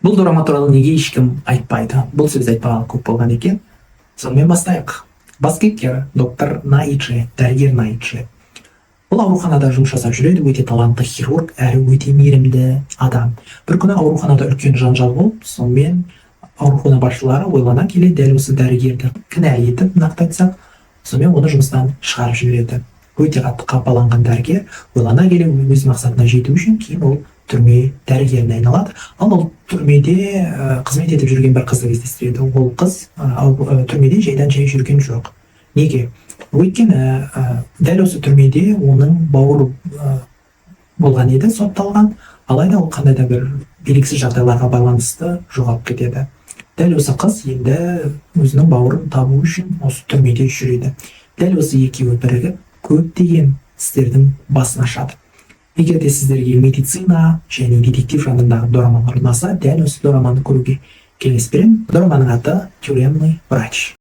Бұл дорама туралы неге ешкім айтпайды? Бұл сөзді айтпағалы көп болған екен. Сонымен, бастайық. Бас кейіпкер доктор Наиджи, дәрігер Наиджи. Бұл ауруханада жұмыс жасап жүреді, өте талантты хирург әрі өте мейірімді адам. Бір күні ауруханада үлкен жанжал болып, сонымен аурухана басшылары ойлана келе дәл осы дәрігерді кінәлі етіп, нақты айтсақ, сонымен оны жұмыстан шығарып жібереді. Өте қатты қапаланған дәрігер ойлана келе өз мақсатына жету үшін кейін ол түрме дәрігеріне айналады. Ал ол түрмеде қызмет етіп жүрген бір қызды кездестіреді. Ол қыз түрмеде жайдан жай жүрген жоқ. Неге? Өйткені дәл осы түрмеде оның бауыры болған еді сотталған, алайда ол қандай да бір белгісіз жағдайларға байланысты жоғалып кетеді. Дәл осы қыз енді өзінің бауырын табу үшін осы түрмеде жүреді. Дәл осы екеуі бірігіп, көптеген істердің басын ашады. Егер де сіздерге медицина және детектив жанрындағы дорамалар ұнаса, дәл осы дораманы көруге кеңес беремін. Дораманың аты «Тюремный врач».